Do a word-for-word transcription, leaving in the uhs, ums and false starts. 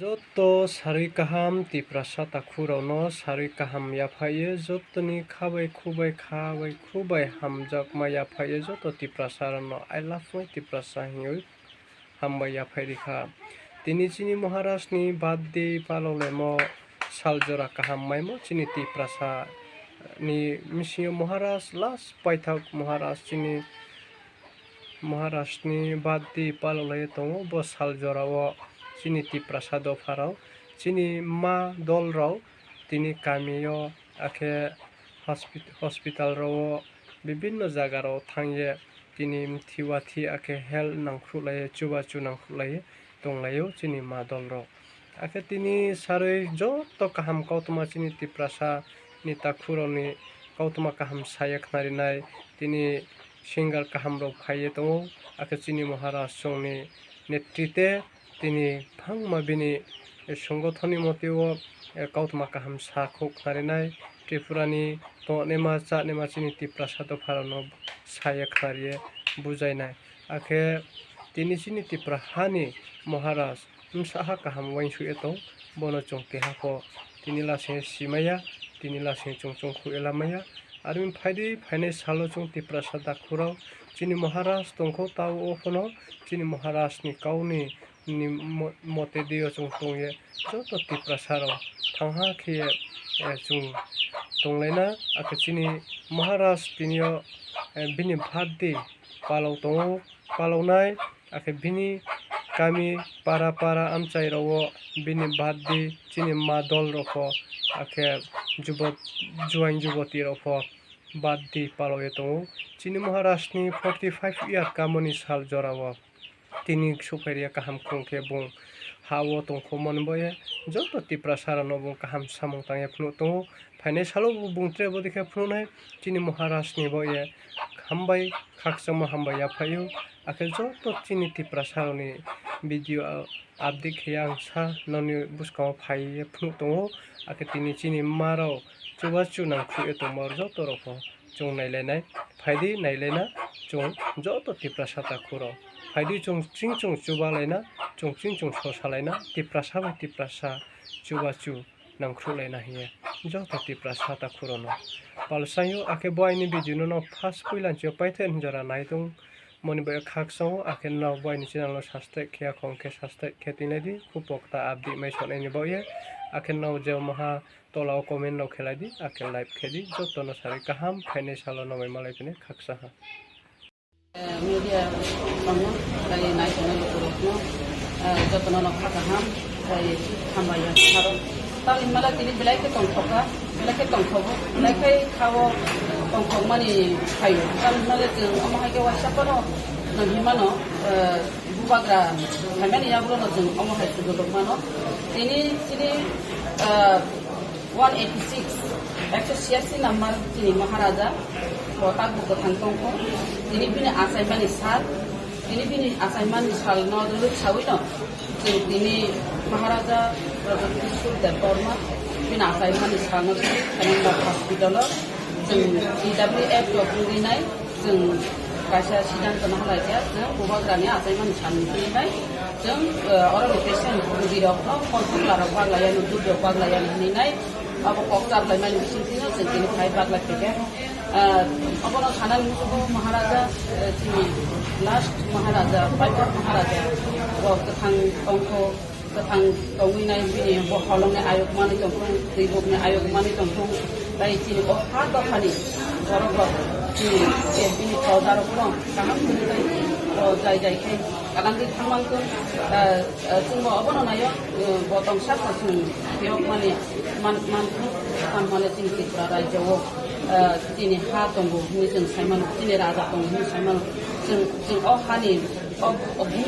Joto sarui kaham Tiprasa takhu rao no sarui kaham yaphaih ye, joto ni kha bai khu bai kha bai khu bai hamjakma yaphaih ye, joto Tiprasa rao no I love my Tiprasa hing ye hambai yaphaih ri kha. Tini chini Maharaj ni birthday palao laimo sal jora kaham maimo chini Tiprasa ni bsing yo Maharaj last paithak Maharaj chini Maharaj ni birthday palao lai ye tong ou, bo sal jora wo chini Tiprasa dopha rao, chini ma dol rao, tini kami yo, akhe hospit-, hospital rao wo, bibinno zaga rao thanng ye, tini mthi wathi, akhe help nangkhruhlai ye, chubachu nangkhruhlai ye tonglai ou chini ma dol rao. Akhe tini sarui joto kaham kautma chini Tiprasa ni takhu rao ni kautma kaham sa ye khnari nai, tini singer kaham rao phai ye tong ou, akhe chini Maharaj chung ni netrite tini phangma bini, eh, songothon ni moti wo, eh, kautma kaham sa khouh khnari nai, Tripura ni tongnaima chánaima chini Tiprasa dopha rao no sa ye khnari ye bujai nai. Akhe tini chini Tipra ha ni Maharaj bsa ha kaham uaingsouh ye tong, bo no chung keha pho tini lasing ye simai ya, tini lasing ye chung chung khouh ye lamai ya. Are mi phai di, phainai sal wo chung Tiprasa takhu rao, chini Maharaj tongkhou tao wo pho no, chini Maharaj ni kau ni, ni mo-, mote di yo chung tong ye, joto Tiprasa rao thanng ha khe ye, eh, chung tonglai na, akhe chini Maharaj tini yo, eh, bini birthday palao tong ou, palao nai, akhe bini kami para para amchai rao wo bini birthday chini ma dol rao pho, akhe jubo-, juaing juboti rao pho birthday palao ye tong ou. Chini Maharaj ni forty five year kamo ni sal jora wo tini souhphai ri ya, kaham krung khe bung ha wo tongkhouhmo ni baoh ye joto Tiprasa rao no bung kaham samung tang ye phnuh tong ou. Phainai sal wo bung tre bodei khe phnuh nai, chini Maharaj ni baoh ye hambai, khakchangmo hambai yaphaih ou. Akhe joto chini Tiprasa rao ni video update khe ye ang sa nang ni buskang wo phai ye phnuh tong ou. Akhe tini chini ma rao chubachu nangkhruh ye tongmo joto rao pho chung nailai nai. Phai di, nailai na, chung joto Tiprasa takhu rao. Phai di, chung ching chung chubalai na, chung ching chung sosalai na, Tiprasa bai Tiprasa chubachu nangkhruhlai na hing ye joto Tiprasa takhu rao no palsang ou. Akhe bo aini video no nrao first poila nchi yo paithe hing jora nai tong moni bai khakchang ou, akhe nrao bo aini channel no subscribe khe ya khong khe subscribe khe tinglai di, khupokta update mai sonai ni baoh ye. Akhe nrao je maha tola wo comment rao khelai di, akhe like khe di, joto no sarui kaham, phainai sal wo nrao bai malai phinai khakchang ha. Media rao no, tei naitongnai lukurao no, joto no no kha kaham, tei hambai ya saro. Tamni himba le tini belai khe tongthok kha, belai khe tongthok ou, belai khe kha wo tongthokmani phai ou. Tamni himba le chung omo hai khe uaisa phano nang himano, bubagra phaimani yagulo no chung omo hai sudu rok mano. Tini chini, one eighty six, ekso siasi number chini Maharaja, bo takbu kwthang tongkho. Tini bini achaimani sal, tini bini achaimani sal no duluk sawi no, chwng tini Maharaja Pradyot Kishore Debbarma, bini achaimani sal no tini Khenangbar hospital o, chwng T W F rok wngwi nai, chwng kaisa siddhanto no halai khe, chwng bubagrani achaimani sal ni tini nai, chwng, oro ni patient rugi rok no, phone khukla rok baglai ya ni, dud rok baglai ya ni hinwi nai, abo kok chaplaimani bising twi no chwng tini phai baglai phaikha. Abono sanani muchungo Maharaja, chini last Maharaja, Paipor Maharaja, bo kwthang tongkho, kwthang tongwi nai bini bo holongni ayuk manwi tongthung, twibukni ayuk manwi tongthung, tei chini o ha dophani borok rok chini bini proja rok no kaham khe tei jai jai khe kanangwi thangmang thung. Chwngbo obono naio, bo tongsa kho chwng phiyokmani man, man thung, tamo hwnle chini Tripura rajyo o chini ha tongo hinwi chwng sai mano, chini raja tongo hinwi sai mano. Chwng, chwng o hani, o, o bhumi